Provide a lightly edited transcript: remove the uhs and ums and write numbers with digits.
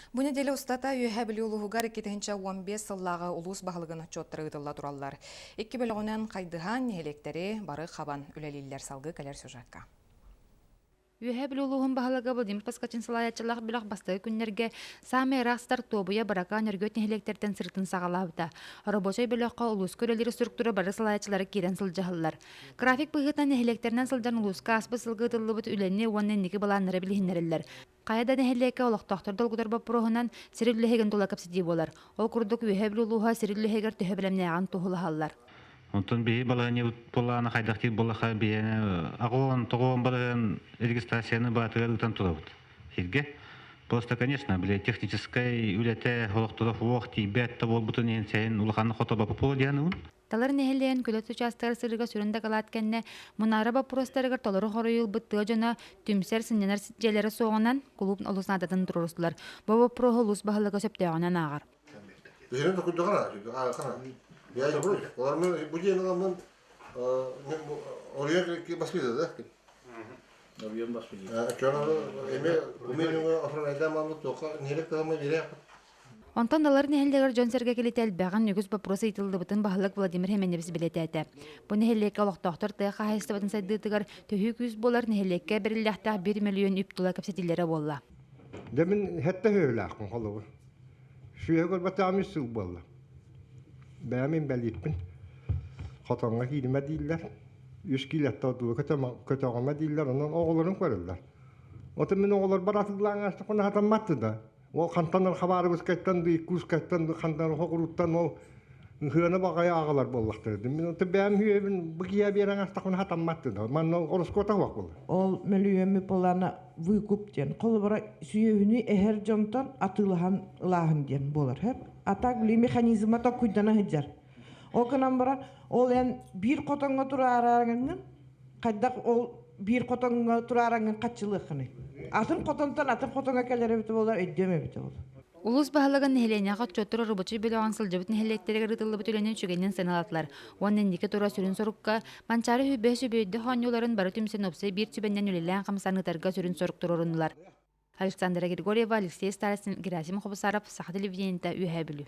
Бу нэдиэлэ устата Үөһээ Бүлүү улууһугар 2015 сыллааҕы улуус баһылыгын отчуоттара ыытылла тураллар. Икки бөлөҕүнэн хайдыһан, нэһилиэктэри бары хабан үлэлииллэр. Салгыы кэлэр сюжекка. Үөһээ Бүлүү улууһун баһылыга Владимир Поскачин салайааччылаах бөлөх бастакы күннэргэ саамай ыраах сытар Туобуйа, Быракаан, Өргөт нэһилиэктэртэн сырытын саҕалаабыта. Рабочай бөлөххө улууска үлэлиир структура бары салайааччылара киирэн сылдьаһаллар. График быһыытынан нэһилиэктэринэн сылдьан улууска ааспыт сылга ыытыллыбыт үлэни уонна инники былааннары билиһиннэрэллэр. Хайа да нэһилиэккэ олохтоохтор долгутар боппуруоһунан сир үллэһигин тула кэпсэтии буолар. Ол курдук Үөһээ Бүлүү улууһа сир үллэһигэр төһө бэлэмнээҕин туһулаһаллар. Онтон биһи балаһыанньабыт былаана хайдах диир буоллаха биһиэнэ аҕуон тоҕуон барыһын регистрацияны баатыгар ыытан турабыт сиргэ. Просто, конечно, бile техническай үлэтэ олохторо суох тиийбэт да буолбутун иһин сэһин улаханнык хотобоппу диэн уун. Талар нэһилиэгин күлэт учаастагар сырыыга сүрүн дакылаат кэннэ мунаара боппуруостарыгар толору хоруйу ылбыт тыа дьоно түмсэр, сынньанар дьиэлэрэ суоҕунан кулууп олус наадатын туруорустулар. Бу боппуруоһу улуус баһылыга сөптөөҕүнэн ааҕар. Биһиги токуйдаҕына, аахана. Я не против. Олар бу дьиэни аламмын оройуон баспыйда да. Оройуон баспыйда. Чоно эме умелюңа охранайда маммыт тоқа нелек тахама бере. Онтон далар нэһилиэгэр дьон-сэргэ кэлитэ элбэҕин, үгүс боппуруос ыйытыллыбытын баһылык Владимир Хеменевич бэлиэтээтэ. Бу нэһилиэккэ олохтоохтор тыа хаһаайыстыбатын сайдыытыгар төһүү күүс буолар нэһилиэккэ бэриллиэхтээх 1 мөлүйүөн үп тула кэпсэтиилэрэ буолла. Дьэ мин сэттэ сүөһүлээхпин холобур. Сүөһү көрбөтөҕүм үс сыл буолла. Бэйэм инбэлииппин. Хотоҥҥо кииримэ дииллэр. Үс киилэттэн ордугу көтөҕүмэ дииллэр. Онон оҕолорум көрөллөр. Отон мин оҕолорбор атыылаан аастахпына сатаммат да. Ол хантан Хабаровскайтан да Иркутскайтан да хантан Хоҕуруттан ол ыһыаны баҕайы аҕалар буоллахтара. Мин оту бэйэм үһүөбүн бу киһи биэрэн астахпына сатаммат да. Манна ороскуота суох буолар. Ол мөлүйүөммүт былаана выкуп диэн. Холобура, сүөһүнү эһэр дьонтон атыылаһан ылааһын диэн буолар. Хөп. А так били механизма токкуйдана сылдьар. Ол гынан баран, ол эн биир хотоҥҥо тураарааҥҥын, хайдах ол биир хотоҥҥо тураараҥҥын хаччылыаххыный? Атын хотонтон атын хотоҥҥо кэлэр эбитэ буолар, өйдүөм эбитэ буолар. Улуус баһылыгын нэһилиэнньэҕэ отчуоттуур рабочай бөлөҕүн сылдьыбыт нэһилиэктэригэр ыытыллыбыт үлэни үчүгэйинэн сыаналаатылар уонна инники тура сүрүн сорукка Манчаары үһү үбүөйдэх оонньууларын бары түмсэн уопсай биир сүбэннэн үлэлээн-хамсаан ыытарга сүрүн сорук туруоруннулар. Александра Григорьева, Алексей Старостин, Герасим Хобусаров, Саха телевидениета, Үөһээ Бүлүү.